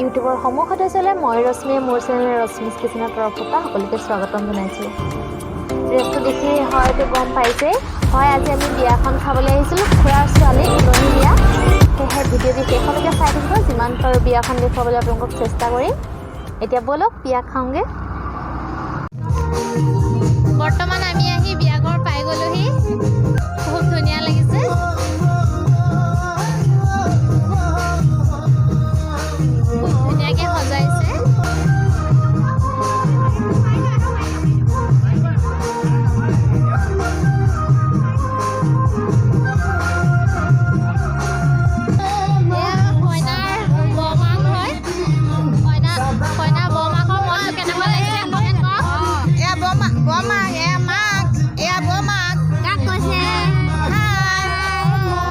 ইউটিউবৰ সমূহ সদস্যলৈ মই ৰশ্মিয়ে মোৰ চেনেল ৰশ্মিজ কিচেনৰ তৰফৰ পৰা সকলোকে স্বাগতম জনাইছোঁ। ড্ৰেছটো দেখি হয়তো গম পাইছেই হয়, আজি আমি বিয়াখন খাবলৈ আহিছিলোঁ, খুৰাৰ ছোৱালী তুলনি বিয়া। সেয়েহে ভিডিঅ'টি শেষলৈকে চাই থাকিব। যিমান পাৰোঁ বিয়াখন দেখুৱাবলৈ আপোনালোকক চেষ্টা কৰিম। এতিয়া ব'লক, বিয়া খাওঁগৈ। বৰ্তমান আমি আহি বিয়াঘৰ পাই গ'লোহি। খুব ধুনীয়া লাগিছে। খুব ধুনীয়াকৈ সজাইছে। এয়া কইনাৰ বৰমাক হয়। কইনা বৰমাকৰ মনটো কেনেকুৱা লাগিছে, কমেণ্ট কৰক। এয়া বৰমা, বৰমা, এয়া মাক, এয়া বৰমাক। কাক কৈছে?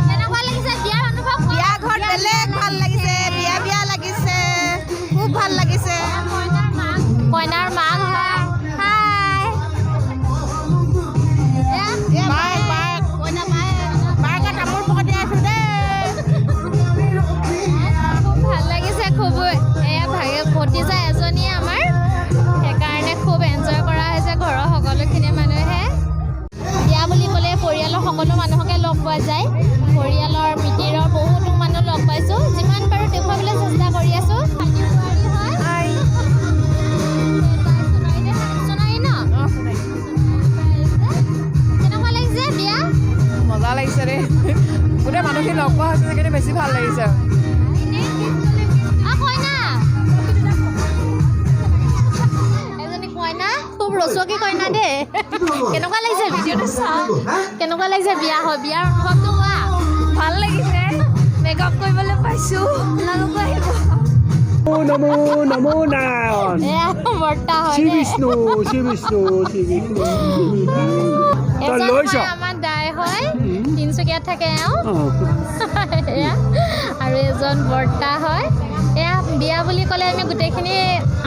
কেনেকুৱা লাগিছে বিয়াৰ অনুভৱ কোৱা। বিয়া ঘৰত বেলেগ ভাল লাগিছে, বিয়া বিয়া লাগিছে, খুব ভাল লাগিছে। কইনাৰ মাক, কইনাৰ মাক হয়। হাই। এয়া বায়েক, বায়েক, কইনা বায়েক, বায়েকে তামোল পকতি আছো দেই। খুব ভাল লাগিছে খুব। এয়া ভাগে ভতিজা এজনীয়ে আমাৰ, সেইকাৰণে খুব এনজয় কৰা হৈছে ঘৰৰ সকলোখিনি মানুহে। বিয়া বুলি ক'লে পৰিয়ালৰ সকলো মানুহকে লগ পোৱা যায়। পৰিয়ালৰ মিতিৰৰ বহুতো মানুহ লগ পাইছোঁ। যিমান পাৰোঁ দেখুৱাবলৈ চেষ্টা কৰি আছোঁ। হয়, সোণাৰী ন? কেনেকুৱা লাগিছে বিয়া? মজা লাগিছে দেই। গোটেই মানুহখিনি লগ পোৱা হৈছে, সেইকাৰণে বেছি ভাল লাগিছে। আ, কইনা এজনী, কইনা খুব ৰচকী কইনা দেই। কেনেকুৱা লাগিছে ভিডিঅ'টো চাওঁ, কেনেকুৱা লাগিছে বিয়া হয়, বিয়াৰ অনুভৱটো কোৱা। ভাল লাগিছে, মেকআপ কৰিবলৈ পাইছোঁ। আপোনালোকো আহিব। নমো নমো নাৰায়ণ। এয়া বৰ্তা হয় শ্ৰী দেই। বিষ্ণু, শ্ৰী বিষ্ণু, শ্ৰী বিষ্ণু। তই এজন লৈছ? হয় আমাৰ দাই হয়, তিনিচুকীয়াত থাকে এওঁ। এয়া আৰু এজন বৰ্তা হয়। এয়া বিয়া বুলি ক'লে আমি গোটেইখিনি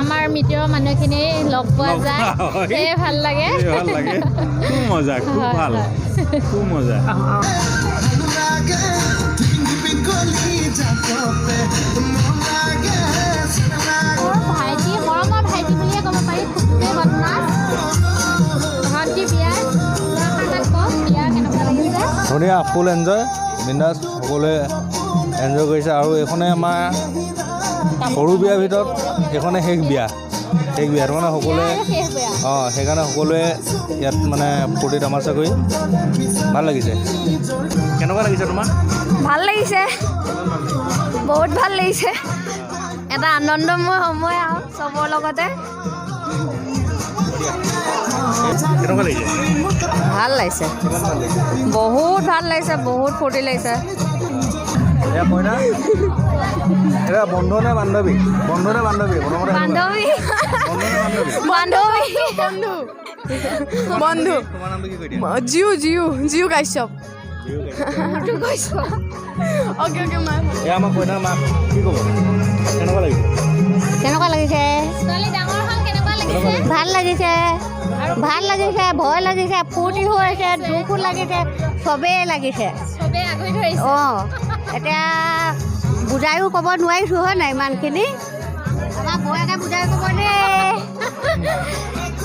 আমাৰ মিতিৰৰ মানুহখিনি লগ পোৱা লগ যায়। পোৱা হয়। সেয়ে ভাল লাগে। ভাল লাগে, খুব মজা, খুব হয়, ভাল। হয়। খুব মজা। মোৰ ভাইটি, মৰমৰ ভাইটি বুলিয়ে ক'ব পাৰি, খুবেই বদমাছ। ভণ্টি বিয়াৰ দুআষাৰমান কওক, বিয়া কেনেকুৱা লাগিছে? ধুনীয়া, ফুল এনজয়, বিন্দাছ, সকলোৱে এনজয় কৰিছে। আৰু এইখনে আমাৰ সৰু বিয়াৰ ভিতৰত এইখনে শেষ বিয়া, শেষ বিয়া। সেইটো কাৰণে সকলোৱে আৰু শেষ বিয়া। অঁ, সেইকাৰণে সকলোৱে ইয়াত মানে ফূৰ্তি তামাচা কৰি ভাল লাগিছে। কেনেকুৱা লাগিছে তোমাৰ? ভাল লাগিছে, বহুত ভাল লাগিছে। এটা আনন্দময় সময় আৰু চবৰ লগতে। কেনেকুৱা লাগিছে? ভাল লাগিছে। কিমান ভাল লাগিছে? বহুত ভাল লাগিছে, বহুত ফূৰ্তি লাগিছে। এয়া কইনা, এয়া বন্ধু নে বান্ধৱী? বন্ধু নে বান্ধৱী? প্ৰথমতে সেইটো কোৱা। বান্ধৱী। বন্ধু নে বান্ধৱী? বান্ধৱী, বন্ধু, বন্ধু। তোমাৰ নামটো কি কৈ দিয়া? জিউ, জিউ, জিউ কাশ্যপ। অ'কে অ'কে, মা। এয়া আমাৰ কইনাৰ মাক, কি ক'ব? কেনেকুৱা লাগিছে? কেনেকুৱা লাগিছে? ছোৱালী ডাঙৰ হ'ল, কেনেকুৱা লাগিছে? ভাল লাগিছে, ভাল লাগিছে। ভয় লাগিছে, ফূৰ্তি হৈ আছে, দুখো লাগিছে, চবেই লাগিছে। চবেই আগুৰি ধৰিছে। অঁ, এতিয়া বুজায়ো ক'ব নোৱাৰিছোঁ, হয় নাই? ইমানখিনি আমাৰ বৌয়েকে বুজাই ক'ব দেই।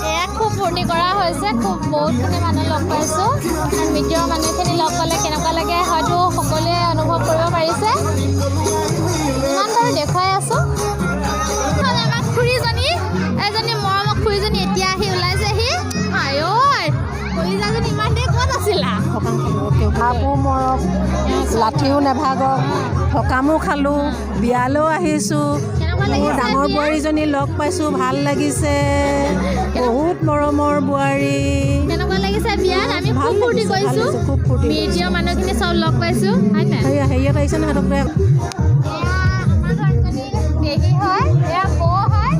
এয়া খুব ফূৰ্তি কৰা হৈছে, খুব বহুতখিনি মানুহ লগ পাইছোঁ আৰু মিতিৰৰ মানুহখিনি লগ পালে কেনেকুৱা লাগে হয়তো সকলোৱে অনুভৱ কৰিব পাৰিছে। যিমান পাৰোঁ দেখুৱাই আছোঁ। এইফালে আমাৰ খুৰীজনী, এজনী মৰমৰ খুৰীজনী এতিয়া আহি ওলাইছেহি। আই ঐ কলিজাজনী, ইমান দেৰি ক'ত আছিলা? সাপো মৰক, লাঠিও নাভাগক। সকামো খালোঁ, বিয়ালৈও আহিছোঁ। কেনেকুৱা মোৰ লাগিছে ডাঙৰ বিয়া? বোৱাৰীজনী লগ পাইছোঁ, ভাল লাগিছে। বহুত মৰমৰ বোৱাৰী। কেনেকুৱা লাগিছে বিয়াত? আমি ভাল খুব ফূৰ্তি লাগিছে, ভাল কৰিছোঁ। লাগিছে, খুব ফূৰ্তি কৰিছোঁ। মিতিৰৰ মানুহখিনি চব লগ পাইছোঁ, হয় নাই? হেৰিয়া হেৰিয়াত আহিছে নহয় সিহঁতক। এয়া আমাৰ ঘৰজনী পেহী হয়, এয়া বৌ হয়।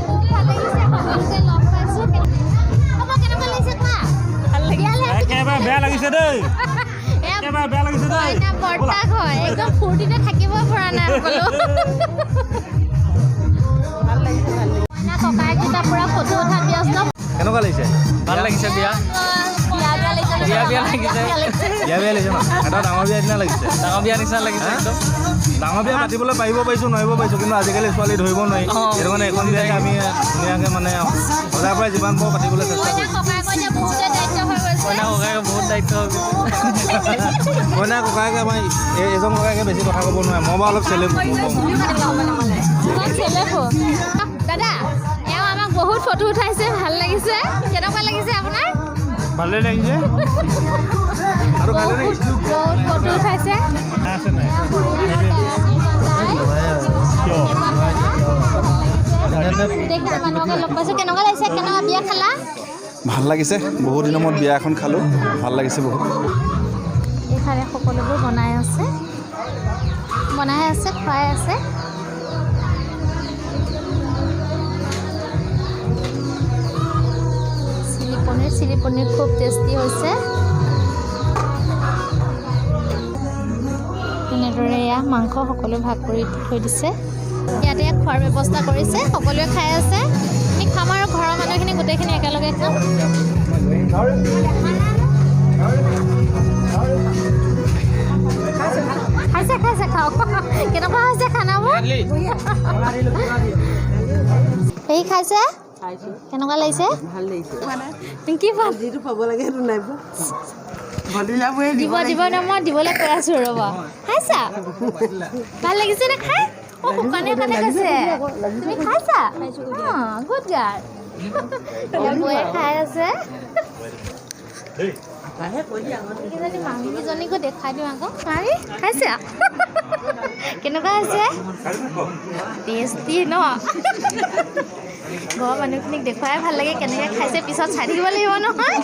খুব ভাল লাগিছে, সকলোকে লগ পাইছোঁ। হ'ব, কেনেকুৱা লাগিছে কোৱা? বিয়ালৈ আহি একেবাৰে বেয়া লাগিছে দেই। এয়া একেবাৰে বেয়া লাগিছে দেই। কইনা বৰ্তাক হয়, একদম ফূৰ্তিতে থাকিব পৰা নাই সকলো। কইনা ককায়েককেইটা পুৰা ফটো উঠাত ব্যস্ত। কেনেকুৱা লাগিছে? ভাল লাগিছে বিয়া। বিয়া বিয়া লাগিছে। বিয়া। বিয়া লাগিছে। বিয়া বিয়া লাগিছে ন? এটা ডাঙৰ বিয়া নিচিনা লাগিছে। ডাঙৰ বিয়া নিচিনা লাগিছে একদম। ডাঙৰ বিয়া পাতিবলৈ পাৰিব পাৰিছোঁ, নোৱাৰিব পাৰিছোঁ, কিন্তু আজিকালি ছোৱালী ধৰিব নোৱাৰি। সেইটো কাৰণে এখন বিয়াকে আমি ধুনীয়াকৈ মানে সজাই পৰাই যিমান পাৰোঁ পাতিবলৈ চেষ্টা কৰিছোঁ। কইনা ককায়েকে বহুত দায়িত্ব হৈ গৈছে। কইনা ককায়েকে আমাৰ এইজন ককায়েকে বেছি কথা ক'ব নোৱাৰে, মই বাৰু অলপ চেলেপ। দাদা, এওঁ আমাক বহুত ফটো উঠাইছে, ভাল লাগিছে। কেনেকুৱা লাগিছে আপোনাৰ? ভালেই লাগিছে। আৰু ভালে লাগিছে। বহুত ফটো উঠাইছে। গোটেইখিনি মানুহকে লগ পাইছোঁ। কেনেকুৱা লাগিছে? কেনেকুৱা বিয়া খালা? ভাল লাগিছে, বহুত দিনৰ মূৰত বিয়া এখন খালোঁ, ভাল লাগিছে বহুত। এইফালে সকলোবোৰ বনাই আছে, বনাই আছে, খুৱাই আছে। চিলি পনীৰ, চিলি পনীৰ খুব টেষ্টি হৈছে। এনেদৰে এয়া মাংস সকলোৱে ভাগ কৰি থৈ দিছে। ইয়াতে খোৱাৰ ব্যৱস্থা কৰিছে, সকলোৱে খাই আছে। আমি খাম আৰু ঘৰৰ মানুহখিনি গোটেইখিনি একেলগে খাম। খাইছে খাইছে, খাওক। কেনেকুৱা হৈছে খানাবোৰ? এই খাইছে, কেনেকুৱা লাগিছে? কি ভাল? যিটো পাব লাগে সেইটো নাই পোৱা। দিব দিব ন, মই দিবলৈ কৈ আছোঁ, ৰ'ব। খাইছা? ভাল লাগিছে নে খাই? অ' শুকানে শুকানে খাইছে। তুমি খাইছা? অঁ, গুড গাৰ্ল। বৌয়ে খাই আছে। এইকেইজনী মামীকেইজনীকো দেখুৱাই দিওঁ আকৌ। মামী খাইছা? কেনেকুৱা হৈছে? টেষ্টি ন? ঘৰৰ মানুহখিনিক দেখুৱাই ভাল লাগে কেনেকৈ খাইছে, পিছত চাই থাকিব লাগিব নহয়।